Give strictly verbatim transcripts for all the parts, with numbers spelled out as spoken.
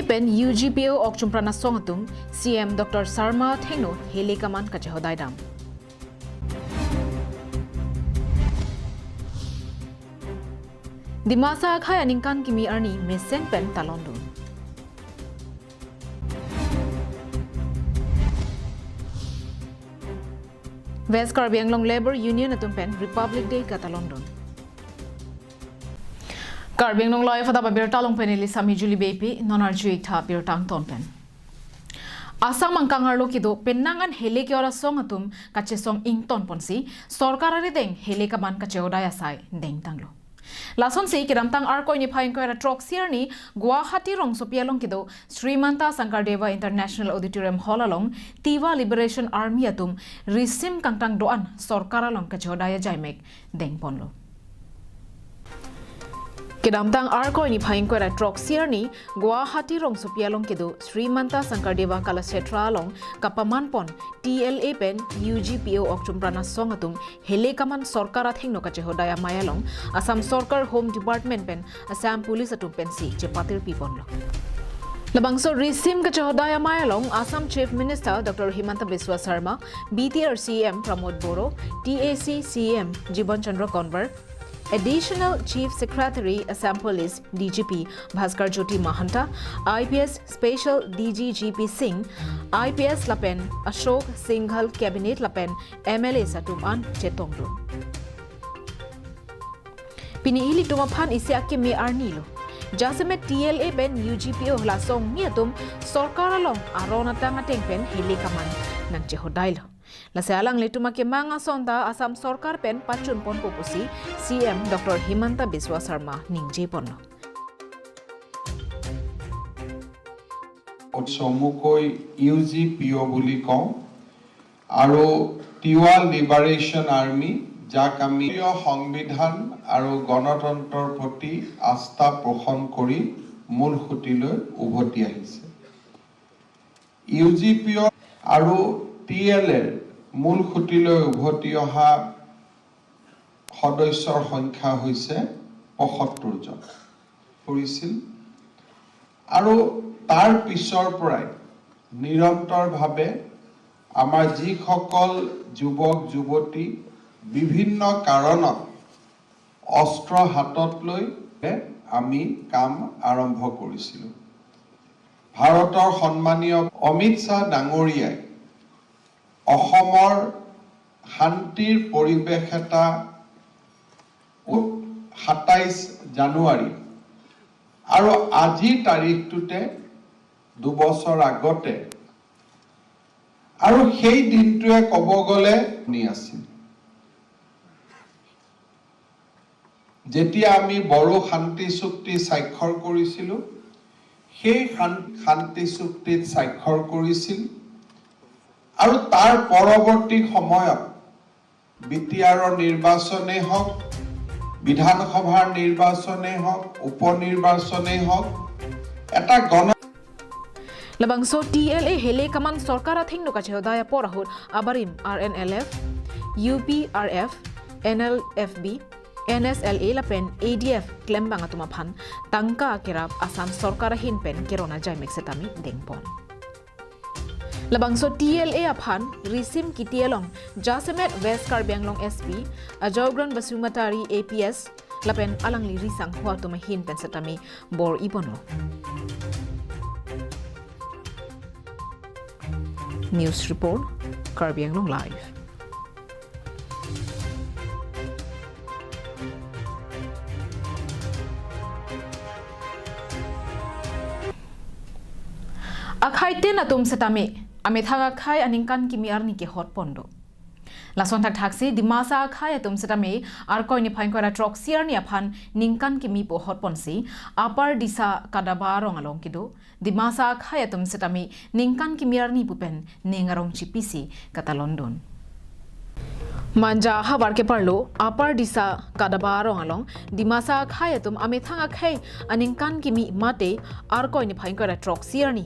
Pen U G P O okchumpran asong atum C M Doctor Sarma athengno hele kaman kachehodai dam. Dimasa akhei aningkan kimi arni mesen pen talondun. West Karbi Anglong Labour Union atum pen Republic Day katalondun. Karbi Anglong Live adap abirta along pen neli Sami Julie Beypi, non arju-ik tha birta angton pen. Assam angkang arlo kedo penang an hele ke-ot asong atum kachesong ingtonponsi sorkar arideng hele kaman kachehodai asai dengtanglo. Lasonsi kedamtang Arkoi niphai ingkoi ra throksi arni Guwahati rongsopi along kedo Srimanta Sankardeva International Auditorium Hall along Tiwa Liberation Army atum risim kangtang do-an sorkar along kachehodai ajaimek dengponlo. Kedamtang Arkoi niphai ingkoi ra throksi arni Guwahati rongsopi along kedo Srimanta Sankardeva Kalakshetra along kapamanpon T L A pen U G P O okchumpran asong atum hele kaman sorkar athengno kachehodai amei along Assam sorkar Home Department pen Assam Police atum pensi chepatirpiponlo. Labangso risim kachehodai amei along Assam Chief Minister Doctor Himanta Biswa Sarma, B T R C M Pramod Boro, T A C C M Jiban Chandra Konwar, Additional Chief Secretary Assam Police, D G P Bhaskar Jyoti Mahanta, I P S Special D G G P Singh, I P S lapen Ashok Singhal Cabinet lapen M L As atum an chetongdun. Pini ilitum aphan isi akimi arnilo. Jasemet T L A pen U G P O lasong ni atum sorkar along aron atang ateng pen hele kaman nangchehodailo. Lasi alanglitum akemang ason ta Assam sorkar pen pachunponpo pusi C M Doctor Himanta Biswa Sarma ningjeponlo. চমুকৈ you G P অ' বুলি কওঁ আৰু Tiwa liberation army, যাক আমি সংবিধান আৰু গণতন্ত্ৰৰ প্ৰতি আস্থা পোষণ কৰি মূল সুঁতিলৈ উভতি আহিছে। ইউ জি পি অ' আৰু টি এল এৰ মূল সুঁতিলৈ উভতি অহা সদস্যৰ সংখ্যা হৈছে পঁসত্তৰ জন। কৰিছিল আৰু তাৰ পিছৰ পৰাই নিৰন্তৰভাৱে আমাৰ যিসকল যুৱক যুৱতী বিভিন্ন কাৰণত অস্ত্ৰ হাতত লৈ আমি কাম আৰম্ভ কৰিছিলোঁ। ভাৰতৰ সন্মানীয় অমিত শ্বাহ ডাঙৰীয়াই অসমৰ শান্তিৰ পৰিৱেশ এটা উ-, সাতাইছ জানুৱাৰী আৰু আজিৰ তাৰিখটোতে দুবছৰ আগতে আৰু সেই দিনটোৱে ক'ব গ'লে নি আছিল। যেতিয়া আমি বড়ো শান্তি চুক্তি স্বাক্ষৰ কৰিছিলোঁ, সেই শান-, শান্তি চুক্তিত স্বাক্ষৰ কৰিছিল আৰু তাৰ পৰৱৰ্তী সময়ত বি টি আৰৰ নিৰ্বাচনেই হওক, বিধানসভাৰ নিৰ্বাচনেই হওক, উপ নিৰ্বাচনেই হওক, এটা গণ Labangso T L A hele kaman sorkar athengno kachehodai apor ahut abarim R N L F, U P R F, N L F B, N S L A lapen A D F klembang atum aphan tangka kerap Assam sorkar ahin pen kerona jaimek setame dengpon. Labangso T L A aphan risim kiti along jasemet West Karbi Anglong S P Ajogran Basumatary A P S lapen alangli risangho atum ahin pen setame bor-iponlo. News report, Karbi Anglong Live. Akhei tin atum setame amethang akhei aningkan kimi arni kehotpon do. Lason thakthaksi Dimasa akhei atum setame Arkoi niphai ingkoi ra throksi arni aphan ningkan kimi pu hotponsi Upper Disa Kadaba arong along kedo Dimasa akhei atum setame ningkan kimi arni pu pen ning arong chipisi katalondun. Manja havar keparlo Upper Disa Kadaba arong along Dimasa akhei atum amethang akhei aningkan kimi mate Arkoi niphai ingkoi ra throksi arni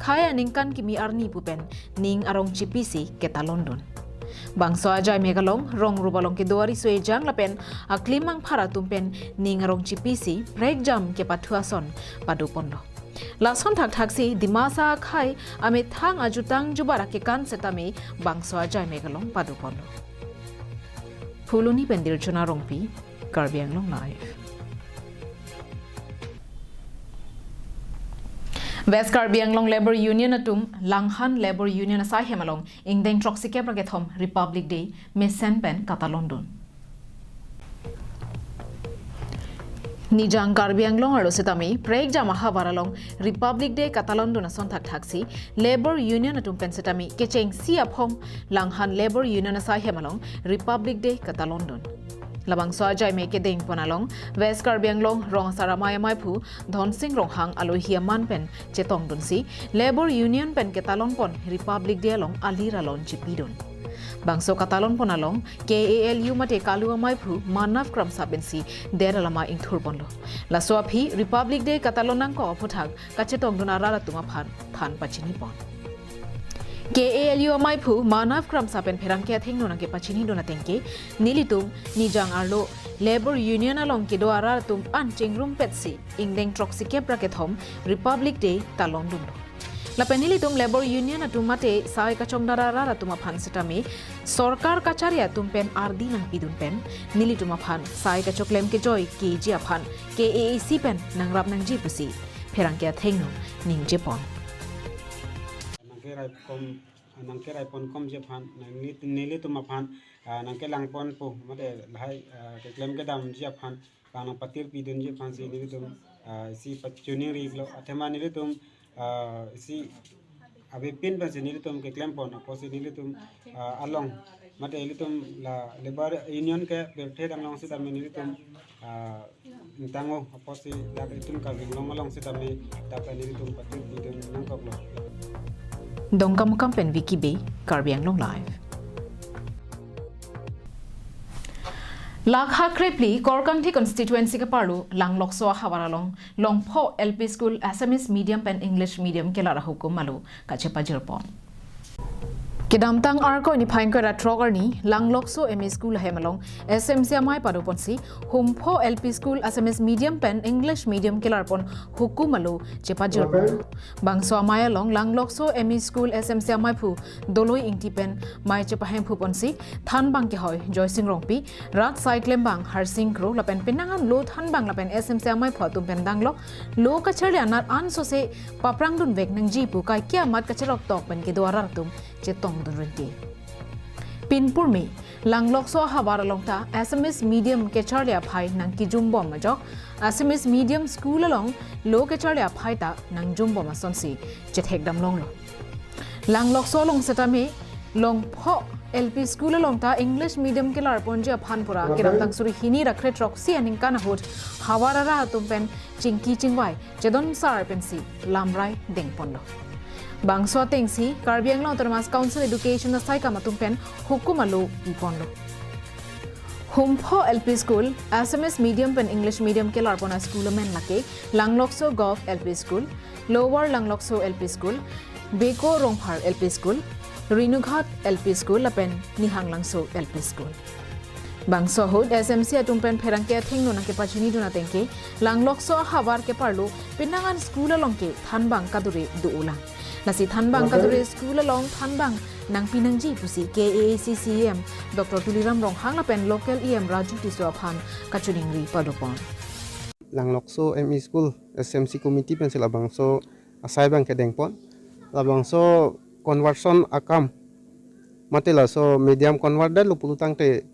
khei aningkan kimi arni pu pen ning arong chipisi ketalondun. Bangso ajaimek along rong rup along kedo ariso ejang lapen aklim angphar atum pen ning arong chipisi prekjam kepathu ason padoponlo. Lason thakthaksi Dimasa akhei amethang ajutang jubar akekan setame bangso ajai mek along padoponlo. Phuloni pen Dirchona Rongpi, Karbi Anglong Live. West Karbi Anglong Labour Union atum Langhan Labour Union asai hem along ingdeng throksi kep ra kethom Republic Day mesen pen katalondun. Nijang Karbi Anglong arlo setame prekjam ahavar along Republic Day katalondun ason thakthaksi Labour Union atum pen setame kechengsi aphong Langhan Labour Union asai hem along Republic Day katalondun. Labangso ajai mek kedengpon along West Karbi Anglong rong asar amei amaiphu Dhonsing Ronghang alohi aman pen chetongdunsi Labour Union pen ketalonpon Republic Day along alir alon chipidun. Bangso katalonpon along K A L U mate KALU amaiphu Manav Kramsa pensi der alama ingthurponlo. Laso aphi Republic Day katalon nangkok aphuthak kachetongdun arat atum aphan than pachinipon. K A L U amaiphu Manav Kramsa pen pherangke athengno nangkepachinidun atengke, nelitum Nijang arlo Labour Union along kedo arat atum an chingrumpetsi ingdeng throksi kep ra kethom Republic Day talondunlo. Lapen nelitum Labour Union atum mate sai kachongdar arat atum aphan setame sorkar kachari atum pen ardi nangpidun pen nelitum aphan sai kachoklem kejoi keji aphan K A A C pen nangrap nangji pusi pherangke athengno ningjepon. Nangkeraikom, nangkeraiponkomji aphan, nang nit-, nelitum aphan, ah, nangkelangponpo, mate lahai, ah, keklem kedamji aphan, bang nangpatirpidunji aphansi nelitum, ah, isi pachuningri lo, athema nelitum, ah, isi avepin pensi nelitum keklempon, apotsi nelitum, ah, along, mate nelitum la Labour Union ke birthe damlong setame nelitum, ah, ingtango, apotsi dak itum Karbi Anglong along setame dak nelitum patirpidun nangkoklo. Dongkamukam pen Vicky Bey, Karbi Anglong Live. Lakha krephli Korkanthi constituency keparlo Langlokso ahavar along Longpho L P School Assamese medium pen English medium kelar ahukum alo kachepajirpon. Kedamtang Arkoi niphai ingkoi ra throk arni Langlokso M E School ahem along S M C amei padoponsi Humpho L P School Assamese medium pen English medium kelarpon hukum alo chepajirpon. Bangso amei along Langlokso M E School S M C ameiphu Doloi Ingti pen mei chepahemphuponsi thanbang kehoi Joysing Rongpi, rat sai klembang Harsing Kro lapen penang an lo thanbang lapen S M C ameiphu atum pen danglok lo kacharli anat ansose paprangdunvek nangji pu kaike amat kacharoktok pen kedo arat atum chetongdun rinti. Pinpurme, Langlokso ahavar along ta Assamese medium kecharli aphai nangkijumbom ajok, Assamese medium school along lo kecharli aphai ta nangjumbom asonsi chethekdamlonglo. Langlokso along setame Longpho L P School along ta English medium kelarponji aphan pura kedamtang suri hini ra kre throksi aningkan ahut havar arat atum pen chingki chingvai chedonsar pensi lamrai dengponlo. Bangso atengsi Karbi Anglong Autonomous Council Education asaikam atum pen hukum alo piponlo. Humpho L P School, Assamese medium pen English medium kelarpon a-school amen lake Langlokso Govt L P School, Lower Langlokso L P School, Beko Rongphar L P School, Renughat L P School lapen Nihanglangso L P School. Bangso ahut S M C atum pen pherangke athengno nangkepachinidun atengke, Langlokso ahavar keparlo penang an school along ke thanbang kadure do-olang. Lasi thanbang kadure school along thanbang nangpi nangji pusi K A A C C E M Doctor Tuliram Ronghang lapen local E M Raju Tisso aphan kachiningri padopon. Langlokso M E School S M C committee pensi labangso asai abang kedengpon. Labangso conversion akam mate laso medium convert detlo pulo tangte,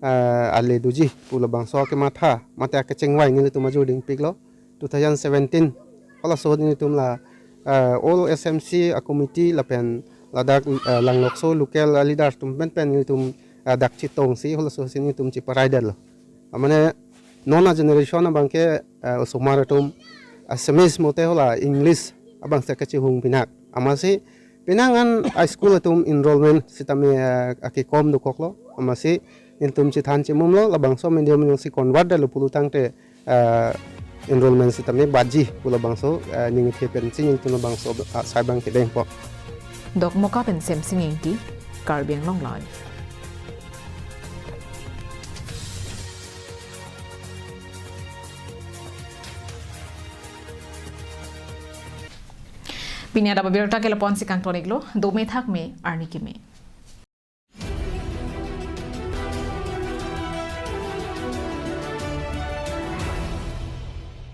eh, ale doji pu labangso kematha mate akechengvai nelitum ajor dingpiklo. Two thousand seventeen halaso nelitum la, eh, all S M C a-committee lapen ladak, eh, Langlokso local leaders atum pen pen nelitum, eh, dak chetongsi halaso si nelitum cheparai detlo. Amane non a-generation abangke, eh, osomar atum Assamese mate hala English abangsi kachehung pinak. Amatsi penang an a-school atum enrollment setame, eh, akekom dokoklo. Amatsi nelitum chethan chemumlo labangso medium alongsi convert detlo pulo tangte, eh, enrollment setame batji pu labangso, eh, ningthe pensi nelitum labangso, ah, asai abang kedengpo. Dokmoka pen Semsing Engti, Karbi Anglong Live. Pini adap abirta ke lapu-an si kangton-iklo, dome thakme, arni keme.